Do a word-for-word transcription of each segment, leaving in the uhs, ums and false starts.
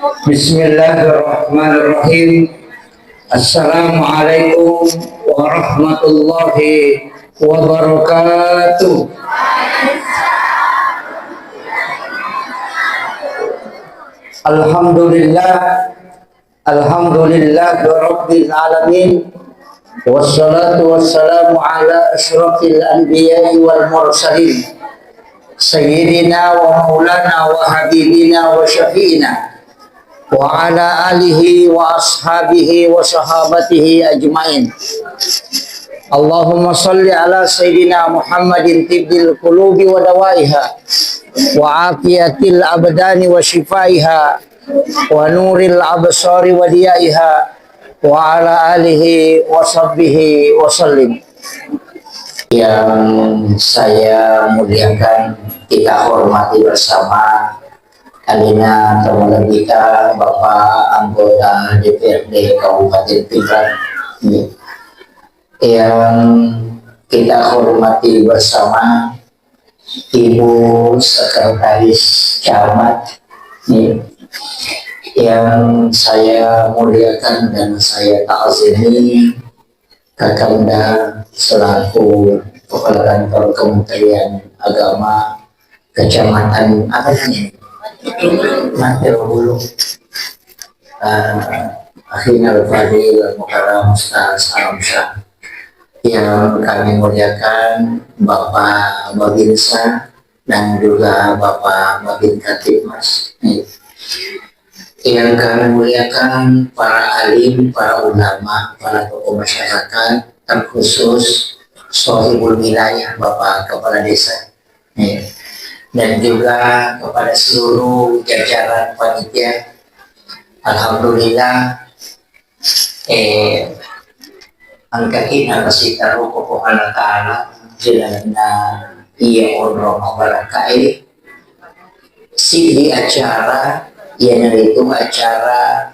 Bismillahirrahmanirrahim. Assalamualaikum warahmatullahi wabarakatuh. Alhamdulillah. Alhamdulillah Rabbil Alamin. Wassalatu wassalamu ala asyrafil anbiya'i wal mursalin. Sayyidina wa maulana wa habibina wa syafi'ina. Wa ala alihi wa ashabihi wa sahabatihi ajmain. Allahumma salli ala Sayyidina Muhammadin tibbil qulubi wa dawaiha. Wa afiyatil abdani wa shifaiha. Wa nuril absari wa diyaiha. Wa ala alihi wa sahbihi wa sallim. Yang saya muliakan, kita hormati bersama, alena tomalebbita Bapak Anggota D P R D Kabupaten Pinrang. Yang kita hormati bersama, Ibu Sekretaris Camat, ya, yang saya muliakan dan saya ta'zimi, Kakanda selaku Kepala Kantor Kementerian Agama Kecamatan apa namanya? Mantero Bulu. Eh, Akhinal Fadil Mukarram Ustaz Alamsyah. Yang kami muliakan Bapak Babinsa dan juga Bapak Babin Kamtibmas. Yang kami muliakan para alim, para ulama, para tokoh masyarakat, terkhusus Sohibul Wilayah, Bapak Kepala Desa. Eh, dan juga kepada seluruh jajaran panitia. Alhamdulillah, eh, engkaki narasita ruko ko Allah Ta'ala, jalanna iya onrong mabarakae, sidi acara, iyanaritu acara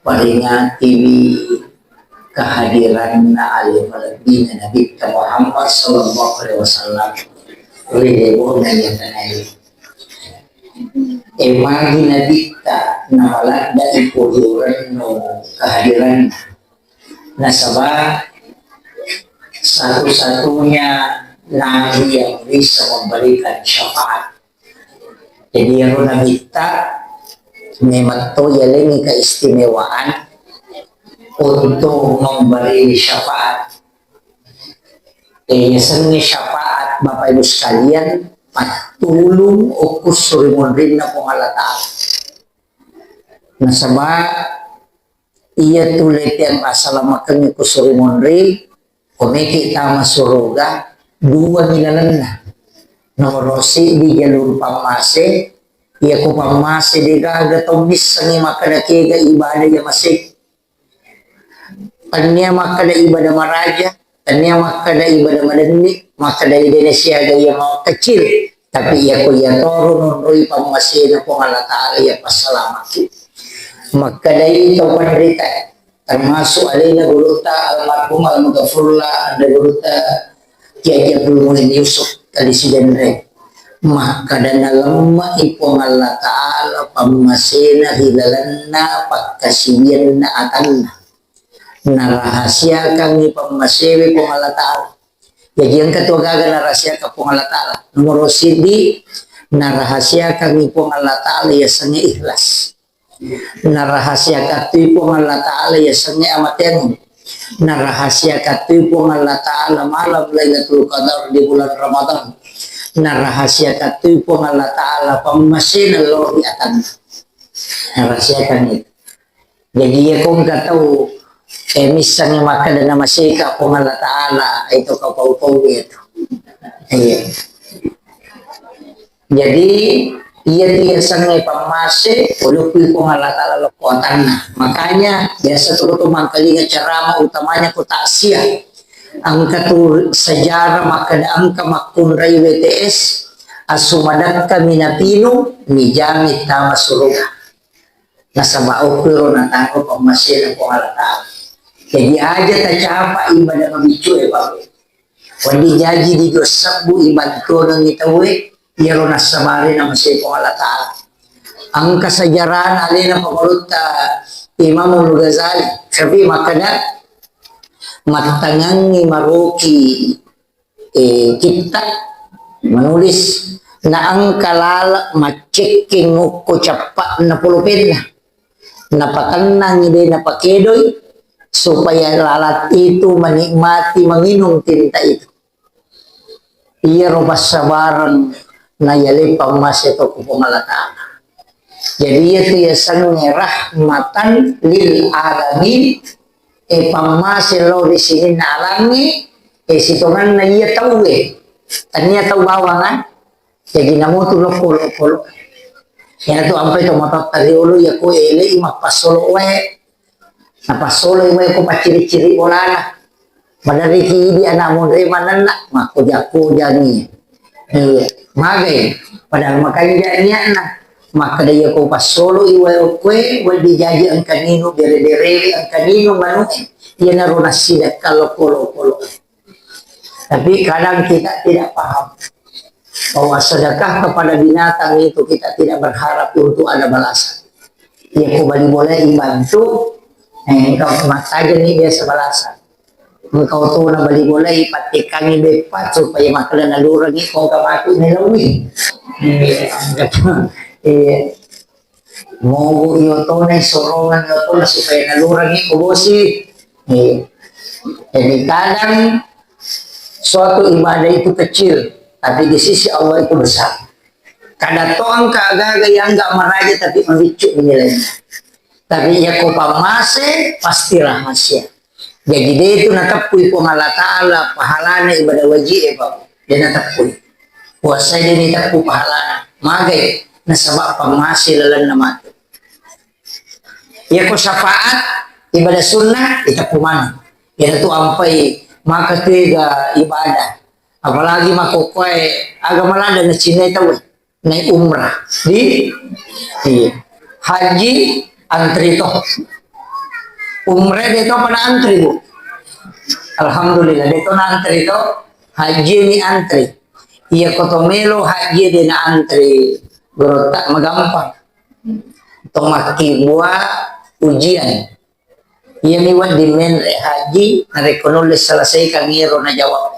peringati kehadiranna ale malebbina Nabitta Muhammad sallallahu alaihi wasallam ri lebona iya tanae. Emagi Nabitta namaladda ipojorenno kehadiranna. Nasaba satu-satunya nabi yang bisa memberikan syafaat. Jadi, iyaro Nabitta memang to yalengngi keistimewaan untuk memberi syafaat. Eh, yasengnge syafaat, Bapak Ibu sekalian, pattulung okko suri monrinna Puang Allah Ta'ala. Nasaba iya tu leteng assalamakengnge ko suri monri, ko meki tama suruga, dua mi lalenna. Nomoro siddi jalur pammase, iya ko pammase degaga tau missengngi makkeda kega ibadah iya maseki. Tania makkeda ibadah maraja, tania makkeda ibadah madenni, makkeda idene siaga iya mau kecil. Tapi iya ko iya toro nonroi pammasena Puang Allah Ta'ala iya passalamaki. Makkedai tau panrita, termasuk alena gurutta almarhum Al-Mughafurullah, ada gurutta Kiai Abdul Muin Yusuf tadi sidenre. Makkeda nalemma'i Puang Allah Ta'ala pammasena ri lalenna pakkasiwianna atanna. Narahasiakangngi pammasewe Puang Allah Ta'ala. Jaji engka tu agaga narahasiakang Puang Allah Ta'ala. Nomoro siddi, narahasiakangngi Puang Allah Ta'ala yasengnge ikhlas. Narahasiakattui Puang Allah Ta'ala yasengnge amateang. Narahasiakattui Puang Allah Ta'ala malam Lailatul Qadar di bulan Ramadan. Narahasiakattui Puang Allah Ta'ala pammasena lao ri atanna. Narahasiakan itu. Jadi iya ko engka tau, eh, missengngi makkeda namaseka Puang Allah Ta'ala, itu kapau-pau itu. Iya. Jadi, iya tu yasengnge pammase, ulukui Puang Allah Ta'ala lokko atanna. Makanya, biasa tu ko mangkalinga ceramah utamanya ko takziah. Engka tu sejarah makkeda engka makkunrai W T S, asu madakka minapinu, mijami tama suruga. Nasaba okko ero natanro pammasena Puang Allah Ta'ala. Jadi aja tacapa ibadah mabiccu e, Pak. Wedding jaji di dua sebbu ibantuangengngi tauwe, iyaro nassabari namasei Puang Allah Ta'ala. Engka sejarahna alena pangulutta Imamul Ghazali, tapi makkeda mattangangngi maroki, eh, kitta, menulis, na engka laleng maccekkeng okko cappa'na polopenna, napakennangi de napakedoi supaya lalat itu menikmati menginum tinta itu. Iyaro passabareng nayaleng pammase to ku Puang Allah Ta'ala. Jadi iyatu yasengnge rahmatan lil alamin, e pammase lao ri sininna alangnge, e sitongenna iya tauwe, tania tau bawang, ah. Jadi namotu lokko-lokko. Iyanatu ampai to matotta riolo iya ko elei mappassolo wae. Napassoloi wae ko pacciri-ciri bolana. Maderriki idi ana monre manenna, makkoja-kojangi. Iya, magai. Padahal makanja niatna. Makkeda iya ko passoloi wae okkoe, wedding jaji engka ninu bere-berewe, engka ninu manuke. Iyanaro nassidekka lokko-lokko. Tapi kadang kita tidak paham bahwa sedekah kepada binatang itu kita tidak berharap untuk ada balasan. Iya, ko bali bolai bantu, eh, engka mattajeng ni biasa balasan. Engka otona bali bolai pattekangi beppa supaya makkeda nalurengi ko engka matu nelaui. Iya, iya. Mogo iyotona, sorongan iyotona supaya nalurengi ko bosi. Iya. Jadi kadang suatu ibadah itu kecil, tapi di sisi Allah itu besar. Kada to engka aga-aga yang enggak maraja tapi mabiccu nilainya. Tapi iya ko pammase pasti rahasia. Jadi de tu nateppui Puang Allah Ta'ala pahalana ibadah wajib e, Pak. De nateppui. Puasa de nateppui pahalana. Magai nasaba pammase lalenna matu. Iya ko syafaat ibadah sunnah iteppu maneng. Iyanatu ampai maka tega ibadah. Apalagi makkokkoe aga malada nacinnai tauwe. Naik umrah di, iya. Haji antri to. Umrah de to pada antri, Bu. Alhamdulillah de to na antri to. Haji ni antri. Iya ko to melo haji de na antri. Gorotta magampang. To makkibua ujian. Iyami wedding menre haji, narekko nulle selesaikan iyaro najawab.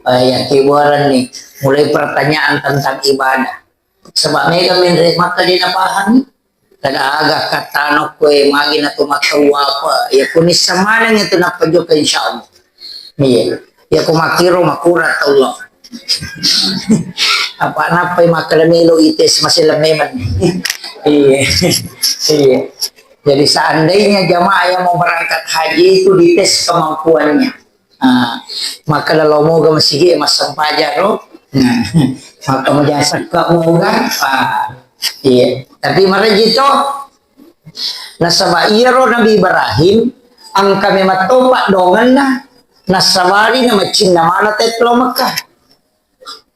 Eh, yakkibuarenni, mulai pertanyaan tentang ibadah. Sebab mega menre Makkah de napahami. Kada aga katano koe magi natu makkawapa. Ya kunissa maneng itu nappa jokka insyaallah. Iya. Ya ko makkiro makura Allah. Apa nappai makkeda melo ites masih lememan. Iya. Iya. Jadi seandainya jamaah yang mau berangkat haji itu dites kemampuannya. Ah, makkeda lo moga masigi massempajang ro. Nah, maka maja sakka moga. Ah, iya. Tapi maraji to. Nasaba iyaro Nabi Ibrahim engka memang topa dongenna nasabari na macinna mana te lo Mekah.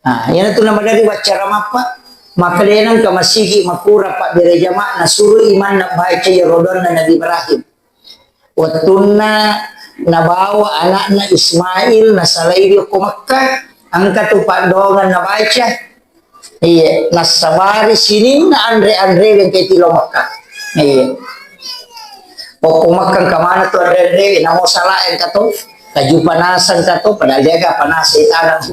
Nah, iyanatu namadari waccara mappa, makkedai nengka masigi makura pabbere jama, nasuro imanna baca iyaro doanna Nabi Ibrahim. Wettunna nabawa anakna Ismail nasalai ri okko Mekka, engka tu paddoangeng nabaca. Iya, nassabari sininna anre-anre engka tilo Mekka. Iya. Okko Mekka engka maneng tu anre-anre, namo sala engka tu. Kaju panasang ka to, padahal de gaga panasang tanah.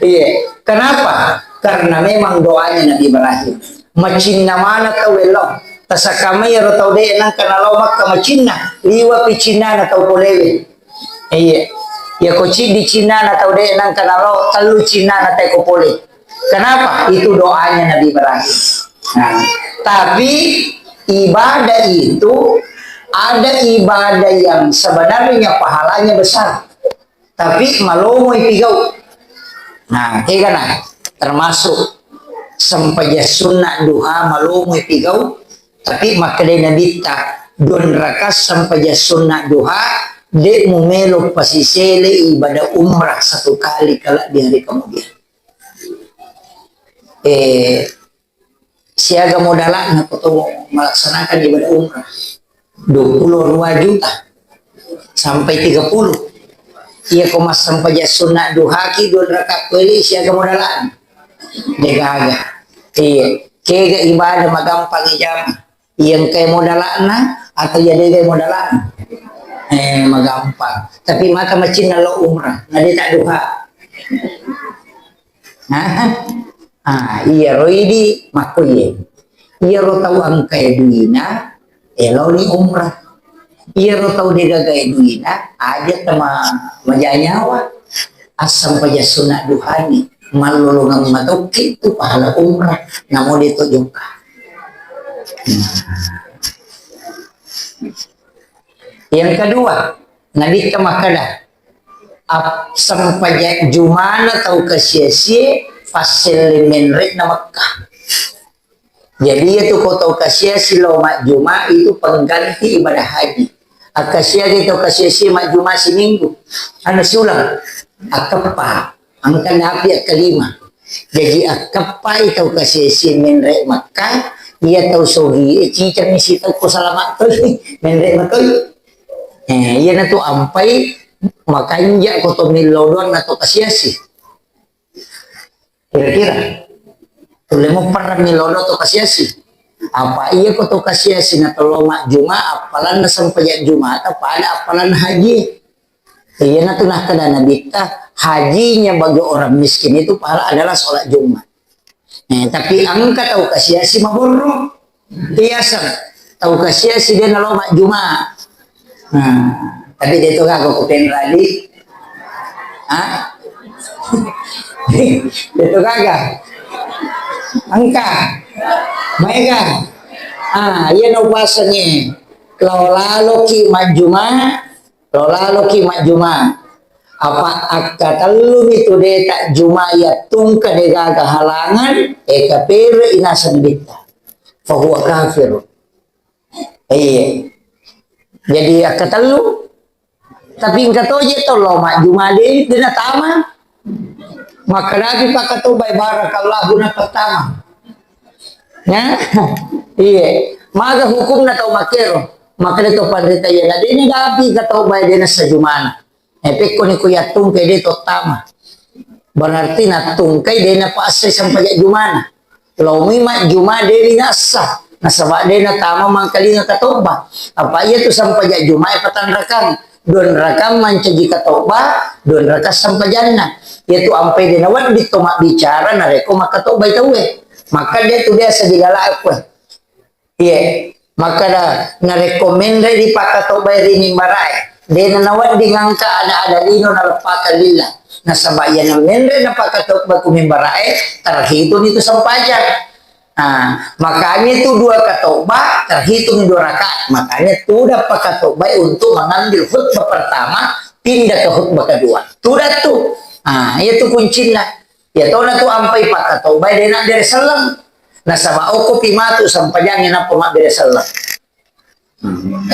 Iya. Kenapa? Karena memang doanya Nabi Ibrahim. Macinna mana tau wello. Tasakamai ro tau de nangka nalo Makka macinna. Liwa pi cinnana tau polewe. Iya. Ya ko ciddi cinnana tau de nangka nalo tellu cinnana tau ko pole. Kenapa? Itu doanya Nabi Ibrahim. Nah, tapi ibadah itu ada ibadah yang sebenarnya pahalanya besar, tapi malomoi pigau. Nah, kegana termasuk sempajang sunnah duha malomoi pigau, tapi makkedai Nabitta, dua rakaat sempajang sunnah duha, de mumelo pasisele ibadah umrah satu kali kelak di hari kemudian. Eh, siaga modalakna ko to melaksanakan ibadah umrah, dua puluh dua juta sampai tiga puluh. Iya ko massempajang sunnah duhaki dua rakaat kueli siaga modalakna. De gaga. Iya. Kega ibadah magampang ijama? Iya engkae modala'na atau iya degae modala'na? Eh, magampang. Tapi maka macinna lo umrah, na de tadduha. Nah, ah, iya ro idi makkuye. Iya ro tau engkae duina, eloni umrah. Iyaro tau degaga duina, aja tama majanyawa. Assampajang sunna duhani, mallolongeng matokki tu pahala umrah, namo de to jokka. Yang kedua, Nabitta makkeda, ap-, sempajang jumana tau kasia-sie, passelle menre'na Mekkah. Jadi, iya tu ko tau kasia-sia lao majjuma itu pengganti ibadah haji. Akkasiagi tau kasia-sia majjuma siminggu. Anu siulang, akkeppa. Engka napi akkalima. Jadi, akkeppai tau kasia-sia menre Mekkah, iya tau sogi, eh, ciceng si tau ko salama toi, menre matoi. Eh, iya natu ampai makanja ko to millau doang na to kasia-sia. Kira-kira. Tulle mupperrang mi lodo to kasiasi. Apa iya ko to kasiasi na to lo majjuma, appalanna sempajang Jumata pada appalanna haji. Iya na tu nakkeda Nabitta, hajinya bagi orang miskin itu pahala adalah sholat Jumat. Eh, tapi engka tau kasiasi maborro. Biasa tau kasiasi de nalo majjuma. Nah, tapi de to gaga ko penradi. Hah? De to gaga. Engka. Maega. Ah, iya no pasangi. Lao laloki majjuma, lao laloki majjuma. Apa akkatellumi tu de tajjuma iya tungka de gaga halangan, e kapere inaseng bitta. Fahuwa kafir. Iya. Jadi akkatellu, tapi engka toje to lo majjuma de, de natama. Makkedapi pakkatobai barakallahu na pertama. Ya? Iya. Maga hukumna tau makkero. Makkeda to panrita iya na de ni gapi katobai de na sajumana. Eh, pekkoni ko yattungkai de to tama. Berarti nattungkai de na passai sempajang jumana. Laomi majjuma de ri nassa. Nasaba de na tama mangkalinga katobba. Apa iya tu sempajang juma e patanrakang. Dua rakang mancaji katobba, dua rakang sempajanna. Iya tu ampai de na wedding to mabbicara narekko makkatobbai tauwe. Maka de tu biasa digalak kue. Iye, makkeda narekko menre ripakkatobbai ri mimbarae, de na nawedding engka ada-ada lino naleppakang lillah. Nasaba iyana menre napakkatobbai ku mimbarae, terhitung itu sempajang. Nah, makanya itu dua katobba terhitung dua rakaat. Makanya tuda pakkatobbai untuk mengambil khutbah pertama, pindah ke khutbah kedua. Tuda tu. Ah, itu kuncinya. Iya tona tu ampai pakkatobbai de nabbere selleng. Nasaba okko pi matu sempajangnge nappa mabbere selleng. Hmm.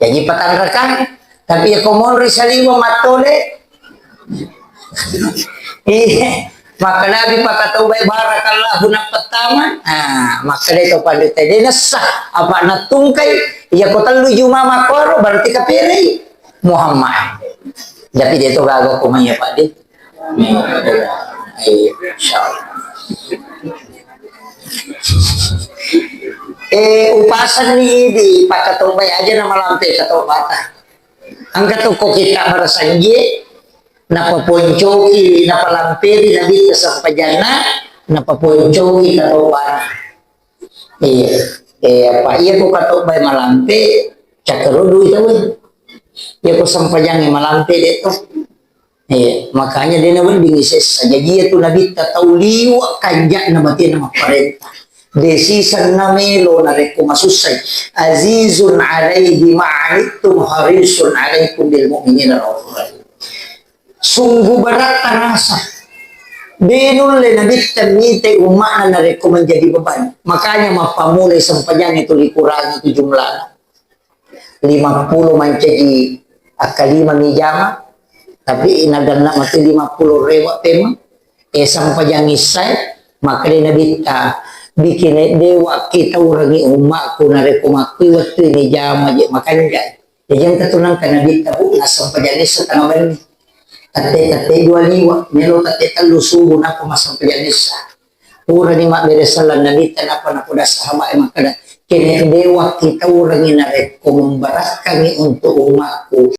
Jaji patanrakang, tapi iya ko monri saliweng mattole. Iya, makkedapi pakkatobbai barakallahu nappa tama. Ah, makkeda to panrita de nessa apa nattungkai, iya ko tellu juma makkoro berarti kaperei Muhammad. Tapi de to gaga ko maiya Pak de. Iya, insyaallah. Eh, upasanni idi pakkatobbai aja na malampe katobbata. Engka tokko kita barasanjie, napaponcoki, napalamperi nabitta sempajanna, napaponcoki katobbana. Iya. Eh, apa iya ko katobbai malampe, cakkeru dui tauwe. Iya ko sempajangnge malampe de to. Eh, makanya de na wedding sessa. Jadi iya tu nabitta tau liwa kanja'na batena mapparenta. De siseng na melo narekko masussai. Azizun alaihi ma'anittum harisun alaikum bil mu'minina raufur rahim. Sungguh berat terasa. De nulle nabitta mitai umma'na narekko menjadi beban. Makanya mappamulai sempajangnge tu dikurangi tu jumlahna. Lima puluh mancaji akkalima mi jama, tapi naganna matu lima puluh rewa pemeng. Eh, sempajangngi issae, makkeda nabitta, bikin dewa kita urangi umma'ku narekko makkui wettu ini jama je makanja. Jadi engka tu nangka nabitta bu, na sempajangngi issa tengah benni. Tette-tette dua liwa, melo tette tellu subuh nappa massempajang issa. Purani mabbere sallang Nabitta, nappa napoda sahabat e makkeda, "Kene de wakkitaurengngi narekko memberatkangngi untuk umatku,